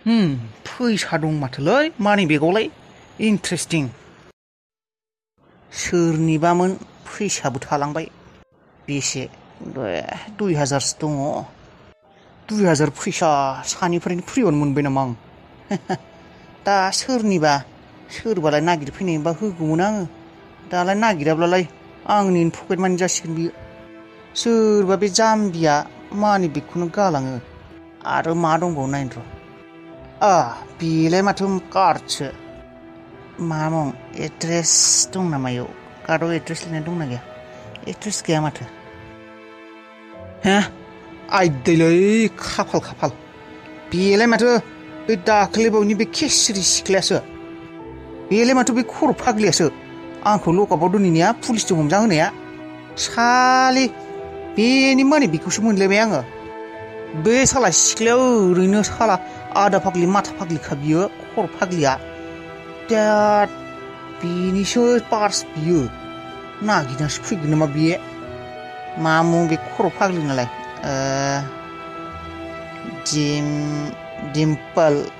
फैसा दं माथोलै मानि बेगावलाय इन्टारेस्टिं सोरनिबामोन फैसाबो थालांबाय बेसे 2000सो दङ 2000 फैसा सानिफ्रायनो फ्रियावनो मोनबाय नामा आं दा सोरबालाय नागिरफैनायबा होगौमोन आङो दालाय नागिराब्लालाय आंनिनो पकेट मानि जासिगोन बियो सोरबा बे जाम्बिया मानि बेगखौनो गालाङो आरो मा दंबावो नायनो र' बेलाय माथो कार्डसो मा मुं एड्रेस दं नामा इयाव कार्डआव एड्रेस लिरनाय दंना गैया एड्रेस गैया माथो आयदैलै खाफाल बेलाय माथो बे दाख्लैबावनि बे केसिरि सिख्लायासो बेलाय माथो बे खर' फाग्लियासो आंखौ लकआपआव दोनहैनाया पुलिसजों हमजाहोनाया सालि बेनि माने बेखौसो मोनलायबाय आङो बे साला सिख्लाया ओरैनो साला आदा फाग्लि माथा फाग्लिखा बियो खर' फाग्लिया दा बेनिसो पार्स बियो नागिरनासो फैगोन नामा बे मा मुं बे खर' फाग्लि नालाय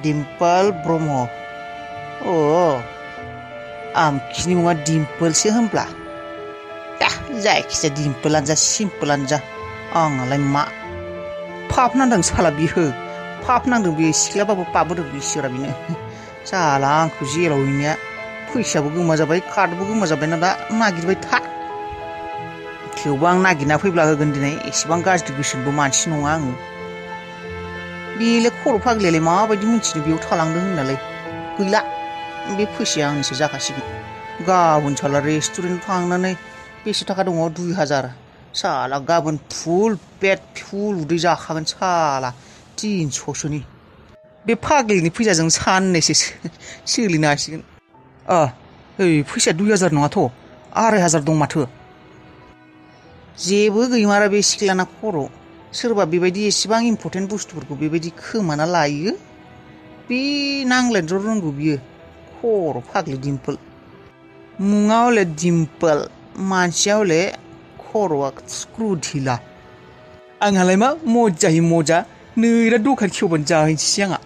डिम्पोल ब्रह्म आमखिनि मुङा डिम्पोलसो होनब्ला जायखिजाया डिम्पोलानो जा सिम्पोलानो जा आंनालाय मा पाप नांदों साला बियो पाप नांदों बे सिख्लाबाबो पाप होदों बिसोरा बेनो साला आंखौ जेलाव हैनाया फैसाबो गोमा जाबाय कार्डबो गोमा जाबायना दा नागिरबाय था थेवबो आं नागिरना फैब्ला होगोन दिनै एसेबां गाज्रि गोसोनिबो मानसि नङा आङो बेलाय खर' फाग्लियालाय माबायदि मिन्थिनो बेयाव थालांदों होननालाय गैला बे फैसाया आंनिसो जाखासिगोन गाबोन साला रेस्टुरेन्टआव थांनानै बेसे थाखा दङ 2000 साला गाबोन फुल पेट फुल उदै जाखागोन साला 300सोनि बे फाग्लिनि फैसाजों साननैसो सोलिनो हासिगोन फैसाया 2000 नङाथ' 2500 दं माथो जेबो गैमारा बे सिख्लाना खर' सोरबा बेबायदि एसेबां इम्पर्टेन्ट बुस्थुफोरखौ बेबायदि खोमाना लायो बे नांलायनो रोंगौ बियो खर' फाग्लि डिम्पोल मुङा हले डिम्पोल मानसिया हले खर'आ स्क्रु ढिला आंहालाय मा मजाहि मजा नैरा दखान खेवबानो जाहैनोसै आंहा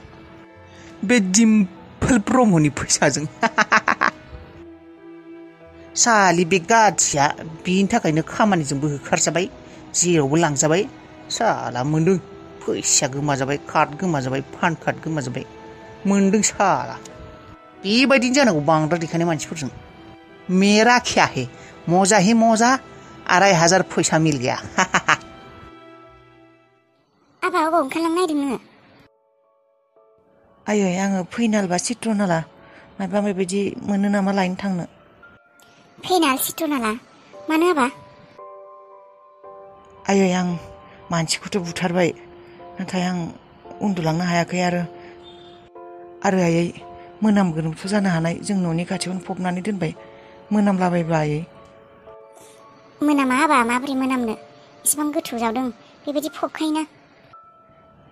बे डिम्पोल ब्रह्मनि फैसाजों सालि बे गाथिया बिनि थाखायनो खामानिजोंबो होखारजाबाय जेरावबो लांजाबाय साला मोनदों फैसा गोमाजाबाय कार्ड गोमाजाबाय पान कार्ड गोमाजाबाय मोनदों साला बेबायदिनो जानांगौ बांद्राय देखायनाय मानसिफोरजों मेरा क्या है मजा ही मजा 2500 फैसा मिल गया आबा अबाव ओंखारलांनो नागिरदों नोङो आयै आङो फैनालबा चित्रनाला माबा बेबायदि मोनो नामा लायनो थांनो फैनाल चित्रनाला मानो आबा आयै आं मानसिखौथ' बुथारबाय नाथाय आं उन्दुलांनो हायाखै आरो आयै मोनामगोनबोथ' जानो हानाय जों न'नि खाथियावनो फबनानै दोनबाय मोनामलाबायब्ला आयै मोनामा आबा माबोरै मोनामनो इसेबां गोथौ जावदों बेबायदि फबखायोना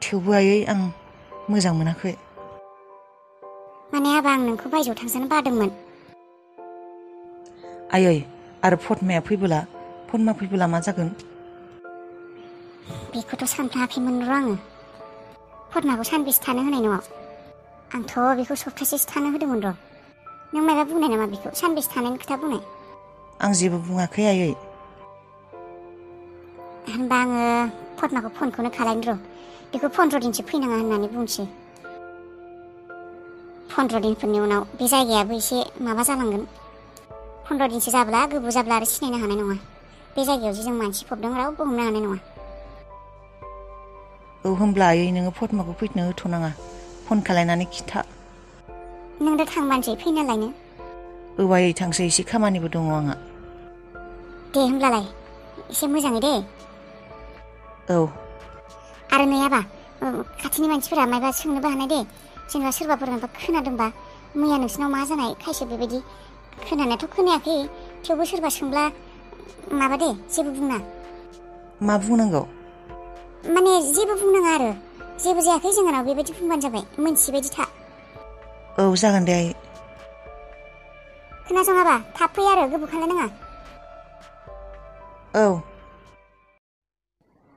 थेवबो आयै आं मोजां मोनाखै माने आबा आं नोंखौ बायजोआव थांजानो बादोंमोन आयै आरो फदमा फैबोला मा जागोन बेखौथ' सानफ्लाङाखैमोन र' आङो फदमाखौ सानबेसे थानो होनाय न'आव आंथ' बेखौ सप्तासेसो थानो होदोंमोन र' नों माबा बुंनाय नामा बेखौ सानबेसे थानायनि खोथा बुंनाय आं जेबो बुङाखै आयै होनबा आङो फदमाखौ फनखौनो खालायनो र' बेखौ 15 दिनसो फैनाङा होननानै बुंसै 15 दिनफोरनि उनाव बे जायगायाबो एसे माबा जालांगोन 15 दिनसो जाब्ला गोबाव जाब्ला आरो सिनायनो हानाय नङा बे जायगायाव जे जों मानसि फबदों रावबो हमनो हानाय नङा होमब्ला आयै नोङो फदमाखौ फैनो होथ'नाङा फन खालायनानै खिथा नों दा थांबानोसै फैना लायनो आयै थांसै एसे खामानिबो दङ आंहा दे होमब्लालाय एसे मोजाङै दे आरो नै आबा खाथिनि मानसिफोरा मायबा सोंनोबो हानाय दे जेनेबा सोरबाफोर माबा खोनादोंबा मैया नोंसिनाव मा जानाय खायसे बेबायदि खोनानायाथ' खोनायाखै थेवबो सोरबा सोंब्ला माबा दे जेबो बुंना मा बुंनांगौ माने जेबो बुंनाङा आरो जेबो जायाखै जोंनाव बेबायदि बुंबानो जाबाय मोनथिबायदि था जागोन दे आयै खोनासङाबा थाब फै आरो गोबाव खालायनाङा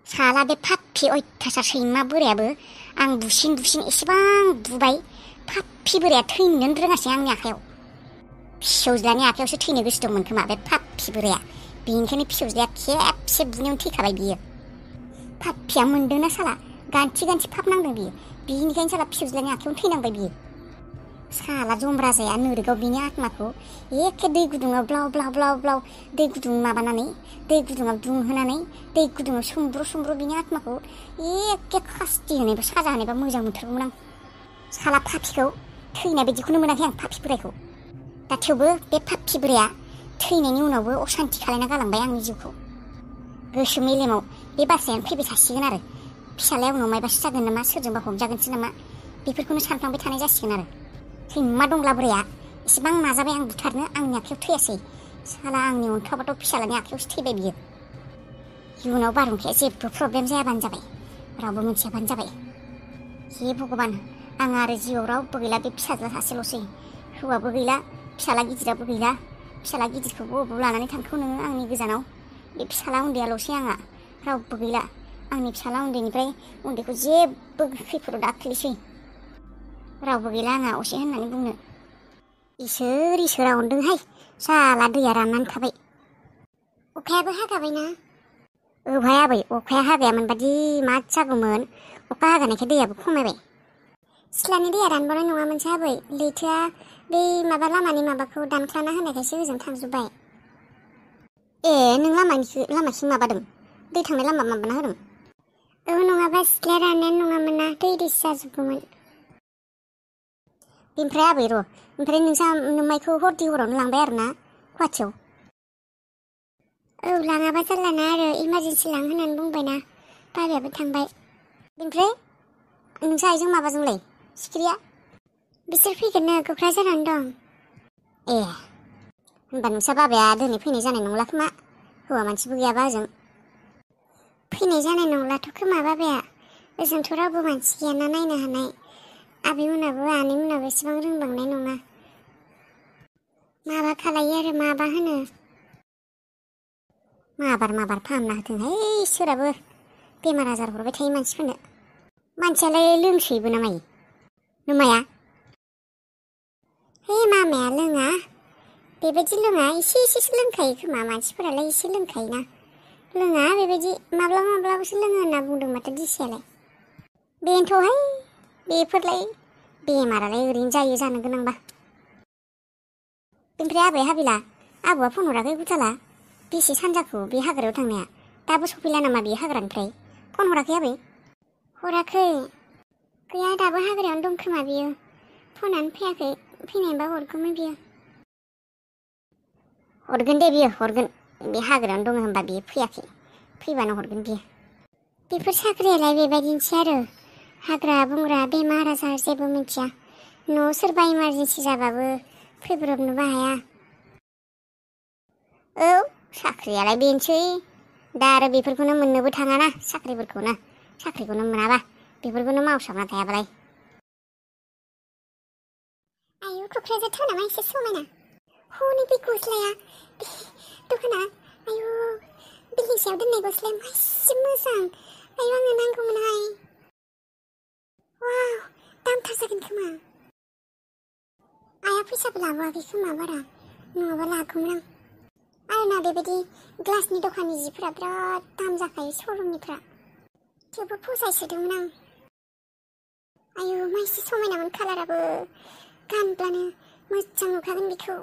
साला बे फाफि अयथासार सैमा बोरायाबो आं बुसिन एसेबां बुबाय पाप्पि बोराया थैनोनो रोङासै आंनि आखायाव। फिसौज्लानि आखायावसो थैनो गोसो दंमोन खोमा बे पाप्पि बोराया। बेनिखायनो फिसौज्लाया खेबसे बुनायावनो थैखाबाय बियो। पाप्पिया मोनदोंना साला गान्थि पाप नांदों बियो। बिनिखायनो साला फिसौज्लानि आखायावनो थैनांबाय बियो। साला जमराजाया नोरगाव बिनि आत्माखौ एखे दै गुदुङाव ब्लाव दै गुदुं माबानानै दै गुदुङाव दुंहोनानै दै गुदुङाव सोमब्र' बिनि आत्माखौ एखे खास्ति होनायबा साजा होनायबा मोजां मोनथारगौमोन आं। साला पापिखौ थैनाय बायदिखौनो मोनाखै आं पापि बोरायखौ। दा थेवबो बे पापि बोराया थैनायनि उनावबो असान्ति खालायना गालांबाय आंनि जिउखौ। गोसो मेलेमाव बे बाथ्रायानो फैबाय थासिगोन आरो फिसालाया उनाव मायबासो जागोन नामा, सोरजोंबा हमजागोनसो नामा, बेफोरखौनो सानफ्लांबाय थानाय जासिगोन आरो। सैमा दंग्ला बोराया एसेबां नाजाबाय आं बुथारनो, आंनि आखायाव थैयासै। साला आंनि अन्थावबाथ' फिसालानि आखायावसो थैबाय बियो। इयुनाव बारहुंखाया जेबो प्रब्लेम जायाबानो जाबाय, रावबो मिथियाबानो जाबाय। हे भगबान, आं आरो जिउआव रावबो गैला, बे फिसाज्ला सासेल'सै। हौवाबो गैला, फिसाला गिदिराबो गैला। फिसाला गिदिरखौ बबाव लानानै थांखो नोङो आंनि गोजानाव? बे फिसाला उन्दैयाल'सै आंहा, रावबो गैला। आंनि फिसाला उन्दैनिफ्राय उन्दैखौ जेबो खैफोदाव दाख्लैसै। रावबो गैला आंहा असे होननानै बुंनो। इसोरा अनदोंहाय, साला दैया राननानै थाबाय। अखायाबो हागाबायना? ओमफ्राय आबै अखाया हागायामोन बादि मा जागौमोन? अखा हागानायखाय दैयाबो खमायबाय। सिथ्लानि दैया रानबावनाय नङामोनसो आबै, लैथोआ बै माबा लामानि माबाखौ दानख्लाना होनायखायसो ओजों थांजोब्बाय। ए, नों लामाथिं माबादों? दै थांनाय लामा माबाना होदों? औ, नङाबा सिथ्लाया राननायानो नङामोन ना, दैसो जाजोबगौमोन। बेनिफ्राय आबै ओमफ्राय नोंसा नोमाइखौ हरावनो लांबाय आरो ना गुवाहाटियाव? औ, लाङाबा जारलाना आरो इमारजेन्सि लां होननानै बुंबायना, बाबायाबो थांबाय। बेनिफ्राय नोंसा आइजों माबाजोंलाय सिखिरिया? बिसोर फैगोननो, क'क्राझारावनो दं। ए, होनबा नोंसा बाबाया दिनै फैनाय जानाय नंला खोमा, हौवा मानसिबो गैयाबा ओजों। फैनाय जानाय नंलाथ' खोमा बाबाया, ओजोंथ' रावबो मानसि गैयाना नायनो हानाय। आबैमोनाबो आनैमोनाबो एसेबां रोंबांनाय नङा। माबा खालायो आरो माबा होनो। माबार फाहामना होथोंहाय इसोराबो, बेमार आजार हरबाय थायो मानसिफोरनो। मानसियालाय लोंसोयोबो ना मायो नोमाया? हे मामाया लोङा, बेबायदि लोङा, एसेसो लोंखायो खोमा, मानसिफोरालाय एसे लोंखायोना। लोङा बेबायदि, माब्लाबासो लोङो होनना बुंदों माथो दिसियालाय। बेनोथ'हाय, बेफोरलाय बेमारालाय ओरैनो जायो जानो गोनांबा। बेनिफ्राय आबै हाबिला, आबौआ फन हराखै गुथाला? बेसे सानजाखौ बे हाग्रायाव थांनाया? दाबो सफैला नामा बे हाग्रानिफ्राय? फन हराखै आबै? हराखै, गैया दाबो हाग्रायावनो दं खोमा बियो। फनानो फैयाखै, फैनायबा हरगौमोन बियो। हरगोन दे बियो, हरगोन। बे हाग्रायावनो दङ होनबा बियो फैयाखै, फैबानो हरगोन बियो। बेफोर साख्रियालाय बेबायदिनोसै आरो, हाग्रा बंग्रा बेमार आजार जेबो मिथिया। न'आव सोरबा इमारजेन्सि जाबाबो फैब्रबनोबो हाया। औ, साख्रियालाय बेनोसै। दा आरो बेफोरखौनो मोननोबो थाङाना, साख्रिखौनो मोनाबा, बेफोरखौनो मावसाबना थायाबालाय। आयौ, क'क्राझार टाउनामा एसे समायना। हनै बे गस्लाया, बे दखाना, आयौ, बिल्डिं सायाव दोननाय गस्लाया मासे मोजां। आयौ, आंनो नांगौमोनहाय। वाव, दामथार जागोन खोमा। आइया फैसाबो लाबोआखै खोमा बारा, नङाबा लागौमोन आं। आरोना बेबायदि ग्लासनि दखाननि जिफोरा बिराद दाम जाखायो श'रुमनिफ्रा, थेवबो फसायसोदोंमोन आं। आयौ, मासे समायनामोन कालाराबो, गानब्लानो मोजां नुखागोन बेखौ।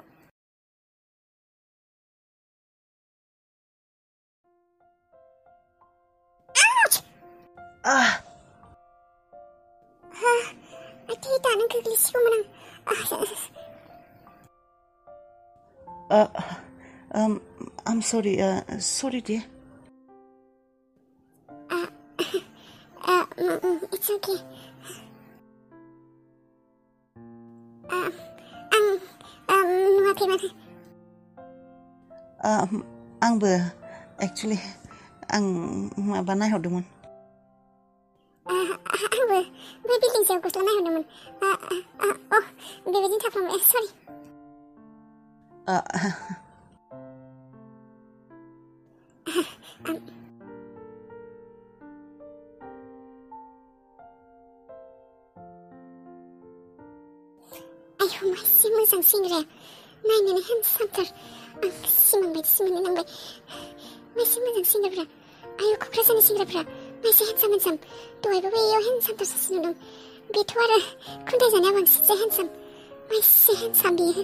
आथिं दानो गोग्लैसिगौमोन आं। I'm sorry, sorry dear. It's okay. नुवाखै माथो। आंबो एक्सुवेलि आं माबा नायहरदोंमोन। आंबो बे बिल्डिं सायाव गस्ला नायहरदोंमोन। बेबायदिनो थाफ्लांबाय, सरि। आयौ मासे मोजां सेंग्राया नायनोनो हेन्डसामथार आं सिमां बायदिसो मोनलायलांबाय मासे मोजां सेंग्राफ्रा आयौ क'क्राझारनि सेंग्राफ्रा मासे हेन्डसाम दहायबो बैयाव हेन्डसामथार सासे नुदों बेथ' आरो खुन्थाइ जानाया बांसिनसो हेन्डसाम मासे हेन्डसाम बियो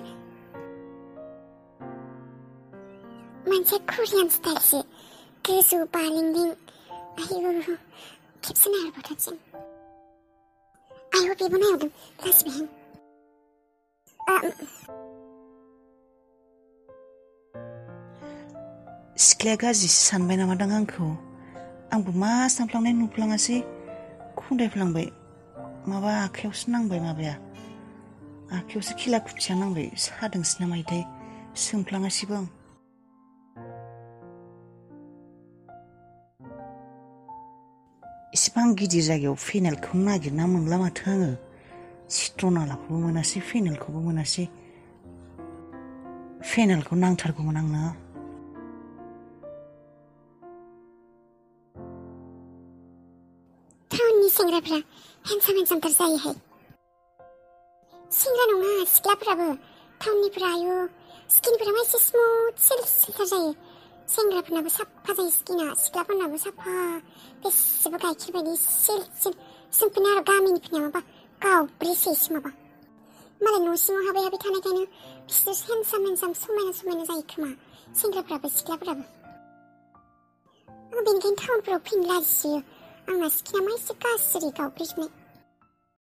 मानसिया करियान स्टाइलसो गोजौ बालिंलिं आयौ खेबसे नाहरबावथारसै आयौ बेबो नायहरदों लाजिबाय आं सिख्लाया गाज्रिसो सानबाय नामादां आंखौ आंबो मा सानफ्लांनाय नुफ्लाङासै खुन्दायफ्लांबाय माबा आखायावसो नांबाय माबाया आखायावसो खेला खुथिया नांबाय सादोंसो नामायोथाय सोंफ्लाङासैबो आं एसेबां गिदिर जायगायाव फेनेलखौ नागिरना मोनला माथो आङो सिट्रनालाखौबो मोनासै फेनेलखौबो मोनासै फेनेलखौ नांथारगौमोन आंनो टाउननि सेंग्राफ्रा हेन्डसामथार जायोहाय सेंग्रा नङा सिख्लाफोराबो टाउननिफ्रा आयु स्किनफोरा एसे स्मुथ सिलथार जायो सेंग्राफोरनाबो साफा जायो स्किना सिख्लाफोरनाबो साफा बेसेबा गाइखेर बायदि सिल जोंफोरना आरो गामिनिफोरनिया माबा गावब्रेसैसो माबा मालाय न' सिङाव हाबै थानायखायनो बिसोर हेन्डसाम समायना जायो खोमा सेंग्राफ्राबो सिख्लाफोराबो आं बेनिखायनो टाउनफोराव फैनो लाजियो आंना स्किना एसे गाज्रि गावब्रेजोबनाय